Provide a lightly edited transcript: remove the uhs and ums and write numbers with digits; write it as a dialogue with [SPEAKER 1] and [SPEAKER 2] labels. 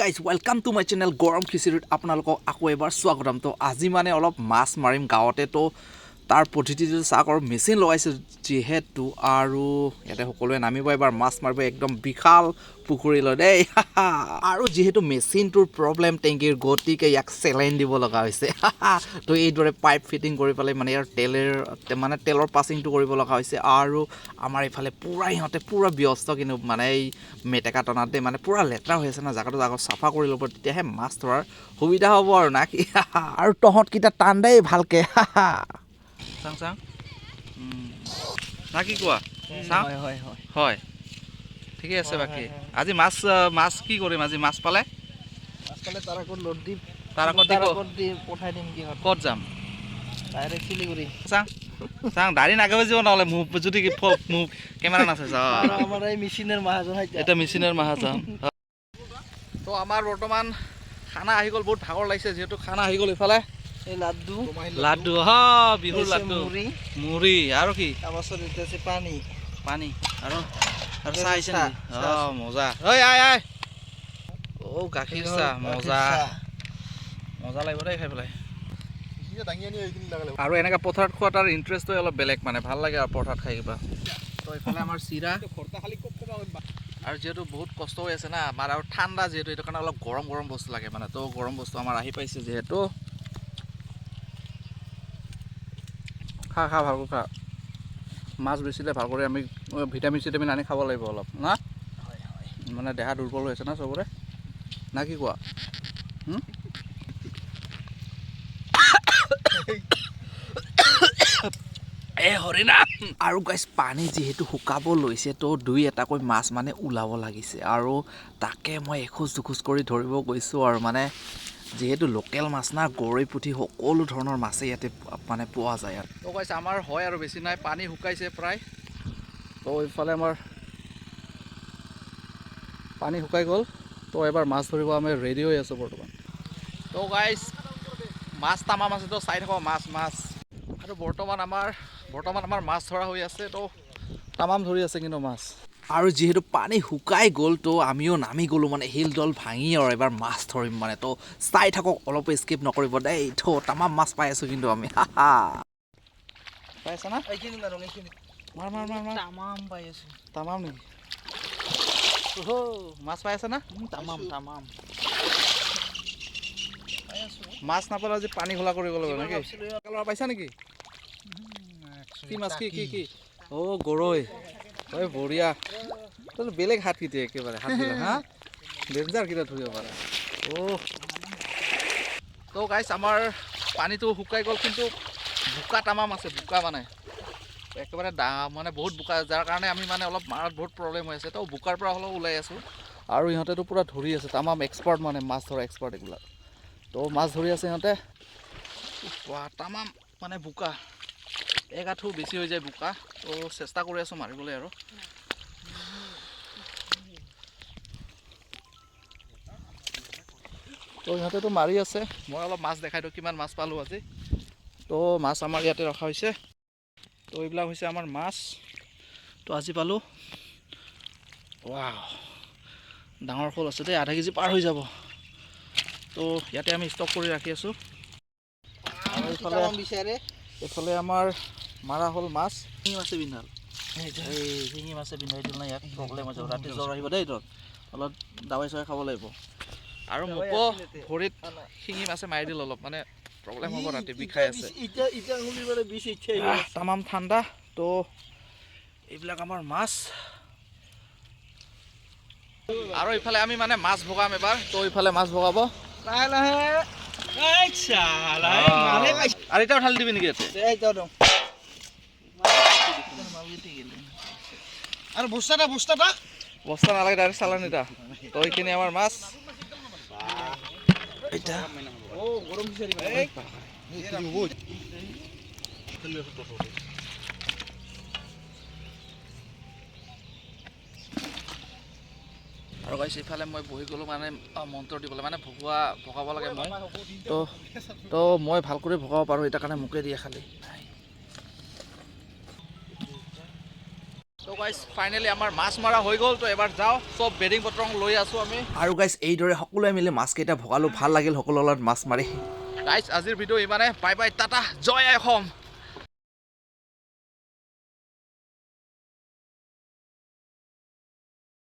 [SPEAKER 1] Guys, welcome to my channel গৰম খিচিৰিত আপোনালোকক আকৌ এবাৰ স্বাগতম। তো আজি মানে অলপ মাছ মাৰিম গাঁৱতে। তো তাৰ পদ্ধতিটো চাওক আৰু মেচিন লগাইছোঁ যিহেতু আৰু ইয়াতে সকলোৱে নামিব, এবাৰ মাছ মাৰিব একদম বিশাল পুখুৰীলৈ দেই। আৰু যিহেতু মেচিনটোৰ প্ৰব্লেম টেংকিৰ, গতিকে ইয়াক চেলাইন দিব লগা হৈছে। তো এইদৰে পাইপ ফিটিং কৰি পেলাই মানে ইয়াৰ তেলেৰ মানে তেলৰ পাছিংটো কৰিব লগা হৈছে। আৰু আমাৰ এইফালে পূৰা ইহঁতে পূৰা ব্যস্ত কিন্তু মানে এই মেটেকা টনাত দেই, মানে পূৰা লেতেৰা হৈ আছে না জেগাটো, আগত চাফা কৰি ল'ব, তেতিয়াহে মাছ ধৰাৰ সুবিধা হ'ব আৰু না কি। আৰু তহঁতকেইটা টান দেই ভালকে। চাং চাং না কি কোৱা চাওঁ?
[SPEAKER 2] হয় হয় হয়
[SPEAKER 1] হয়, ঠিকে আছে। বাকী আজি মাছ মাছ কি কৰিম আজি মাছ পালে?
[SPEAKER 2] মাছ পালে তাৰ আগত লোড দি
[SPEAKER 1] তাৰ আগত দিব।
[SPEAKER 2] তাৰ আগত দি পঠাই দিম কিহত?
[SPEAKER 1] ক'ত যাম?
[SPEAKER 2] ডাইৰেক্ট শিলিগুৰি।
[SPEAKER 1] চাং চাং, দাড়ি নাগাব নহ'লে মোক যদি মোক কেমেৰা নাচাইছ।
[SPEAKER 2] আৰু আমাৰ এই মেচিনৰ মহাজন।
[SPEAKER 1] এটা মেচিনৰ মাহাজন। তো আমাৰ বৰ্তমান খানা আহি গ'ল। বহুত ভাগৰ লাগিছে যিহেতু, খানা আহি গ'ল ইফালে।
[SPEAKER 2] এই লাড্ডু।
[SPEAKER 1] লাড্ডু, হ, বিহুৰ
[SPEAKER 2] হৈছে।
[SPEAKER 1] লাড্ডু।
[SPEAKER 2] মুড়ি।
[SPEAKER 1] মুড়ি আৰু কি?
[SPEAKER 2] তাৰপাছত এতিয়া আছে পানী।
[SPEAKER 1] পানী আৰু আৰু চাহ আহিছে
[SPEAKER 2] চাহ,
[SPEAKER 1] নেকি?
[SPEAKER 2] চাহ।
[SPEAKER 1] অ, মজা। ঐ আই আই, অ, গাখীৰ চাহ, মজা। মজা লাগিব দেই খাই পেলাই। আৰু এনেকা পথাৰত খোৱা তাৰ ইণ্টাৰেষ্টটোৱে অলপ বেলেগ, মানে ভাল লাগে আৰু পথাৰত খাই কিবা। তো এইফালে আমাৰ চিৰা। আৰু যিহেতু বহুত কষ্ট হৈ আছে না আমাৰ, আৰু ঠাণ্ডা যিহেতু, সেইটো কাৰণে অলপ গৰম গৰম বস্তু লাগে মানে। তো গৰম বস্তু আমাৰ আহি পাইছে যিহেতু। খা খা, ভালকৈ খা। মাছ বেচিলে ভাল কৰি আমি ভিটামিন চিটামিন আনি খাব লাগিব অলপ না, মানে দেহা দুৰ্বল হৈ আছে না চবৰে, না কি কোৱা? হুম? এ হৰিণা। আৰু গাইছ, পানী যিহেতু শুকাব লৈছে, তো দুই এটাকৈ মাছ মানে ওলাব লাগিছে আৰু তাকে মই এখোজ দুখোজ কৰি ধৰিব গৈছোঁ। আৰু মানে যিহেতু লোকেল মাছ না, গৰৈ, পুঠি সকলো ধৰণৰ মাছেই ইয়াতে মানে পোৱা যায়। আৰু তো গাইছ, আমাৰ হয় আৰু বেছি নাই, পানী শুকাইছে প্ৰায়। তো ইফালে আমাৰ পানী শুকাই গ'ল। তো এবাৰ মাছ ধৰিব আমি ৰেডি হৈ আছোঁ বৰ্তমান। তো গাইছ, মাছ তামাম আছে, তো চাই থাকক মাছ মাছ। আৰু বৰ্তমান আমাৰ মাছ ধৰা হৈ আছে। তো তামাম ধৰি আছে কিন্তু মাছ। আৰু যিহেতু পানী শুকাই গ'ল, তো আমিও নামি গ'লোঁ মানে শিল দল ভাঙি আৰু এবাৰ মাছ ধৰিম মানে। তো চাই থাকক, অলপো স্কিপ নকৰিব দেই। তো তামাম মাছ পাই আছোঁ কিন্তু আমি। পাই আছা না?
[SPEAKER 2] এইখিনি মাৰোঁ, এইখিনি।
[SPEAKER 1] মাৰ মাৰ মাৰ মাৰ।
[SPEAKER 2] তামাম পাই আছো।
[SPEAKER 1] তামাম নেকি? অহ, মাছ পাই আছা না?
[SPEAKER 2] তামাম তামাম পাই আছো।
[SPEAKER 1] মাছ নাপালে আজি পানী খোলা কৰিব লাগিব নেকি?
[SPEAKER 2] ভাবছিলো।
[SPEAKER 1] ল'ৰা পাইছা নেকি? কি মাছ? কি কি কি? অ' গৰৈ। ঐ বঢ়িয়া। তই বেলেগ হাত কেতিয়া একেবাৰে হাতবিলাক হা ডেঞ্জাৰ কেইটা ধৰিব পাৰা। অ' তো গাইছ, আমাৰ পানীটো শুকাই গ'ল, কিন্তু বোকা তামাম আছে। বোকা মানে একেবাৰে দা মানে বহুত বোকা, যাৰ কাৰণে আমি মানে অলপ মাৰাত বহুত প্ৰব্লেম হৈ আছে। তো বোকাৰ পৰা হ'লেও ওলাই আছোঁ। আৰু ইহঁতেতো পূৰা ধৰি আছে তামাম, এক্সপাৰ্ট মানে মাছ ধৰা এক্সপাৰ্ট এইবিলাক। তো মাছ ধৰি আছে ইহঁতে। উফ, বাহ, তামাম মানে বোকা, এক আঁঠু বেছি হৈ যায় বোকা। তো চেষ্টা কৰি আছোঁ মাৰিবলৈ। আৰু তো ইহঁতেতো মাৰি আছে, মই অলপ মাছ দেখাই দিওঁ কিমান মাছ পালোঁ আজি। তো মাছ আমাৰ ইয়াতে ৰখা হৈছে। তো এইবিলাক হৈছে আমাৰ মাছ। তো আজি পালোঁ, ৱাও, ডাঙৰ শ'ল আছে দেই, আধা কেজি পাৰ হৈ যাব। তো ইয়াতে আমি ষ্টক কৰি ৰাখি আছোঁ। আৰু এইফালে
[SPEAKER 2] তামাম বিচাৰে।
[SPEAKER 1] এইফালে আমাৰ মাৰা হ'ল মাছ। শিঙি মাছে বিন্ধাল, এই শিঙি মাছে বিন্ধাই দিল না, ইয়াত প্ৰব্লেম হৈ যাব। ৰাতি জ্বৰ আহিব দেই তোৰ, অলপ দাৱাই চাৱাই খাব লাগিব। আৰু মোকো ভৰিত শিঙি মাছে মাৰি দিল, অলপ মানে প্ৰব্লেম হ'ব, ৰাতি বিষাই আছে।
[SPEAKER 2] এতিয়া এতিয়া আঙুলিৰ পৰা বিষ ইচ্ছা।
[SPEAKER 1] আহ, তামাম ঠাণ্ডা। তো এইবিলাক আমাৰ মাছ। আৰু ইফালে আমি মানে মাছ ভগাম এবাৰ। তো ইফালে মাছ ভগাব।
[SPEAKER 2] লাহে লাহে। আচ্ছা, মালে পাইছে।
[SPEAKER 1] আৰু এতিয়াও ঢালি দিবি নেকি ইয়াতে?
[SPEAKER 2] এই তো দম। আৰু বস্তাটা বস্তাটা।
[SPEAKER 1] বস্তা নালাগে, ডাইৰেক্ট চালান এটা। তো এইখিনি আমাৰ মাছ এতিয়া।
[SPEAKER 2] ও গৰম বিচাৰি।
[SPEAKER 1] আৰু গাইছ, ইফালে মই বহি গ'লোঁ মানে মন্ত্ৰ দিবলৈ, মানে ভগোৱা ভগাব লাগে মই। তো তো মই ভাল কৰি ভগাব পাৰোঁ, এতিয়া কাৰণে মোকে দিয়ে খালি। তো গাইজ, ফাইনেলি আমাৰ মাছ মৰা হৈ গ'ল। তো এবাৰ যাওঁ, চব বেডিং পত্ৰং লৈ আছোঁ আমি। আৰু গাইজ, এইদৰে সকলোৱে মিলি মাছকেইটা ভগালোঁ। ভাল লাগিল সকলোৰে লগত মাছ মাৰি। গাইজ, আজিৰ ভিডিঅ' ইমানে। বাই বাই, টাটা, জয় আই অসম।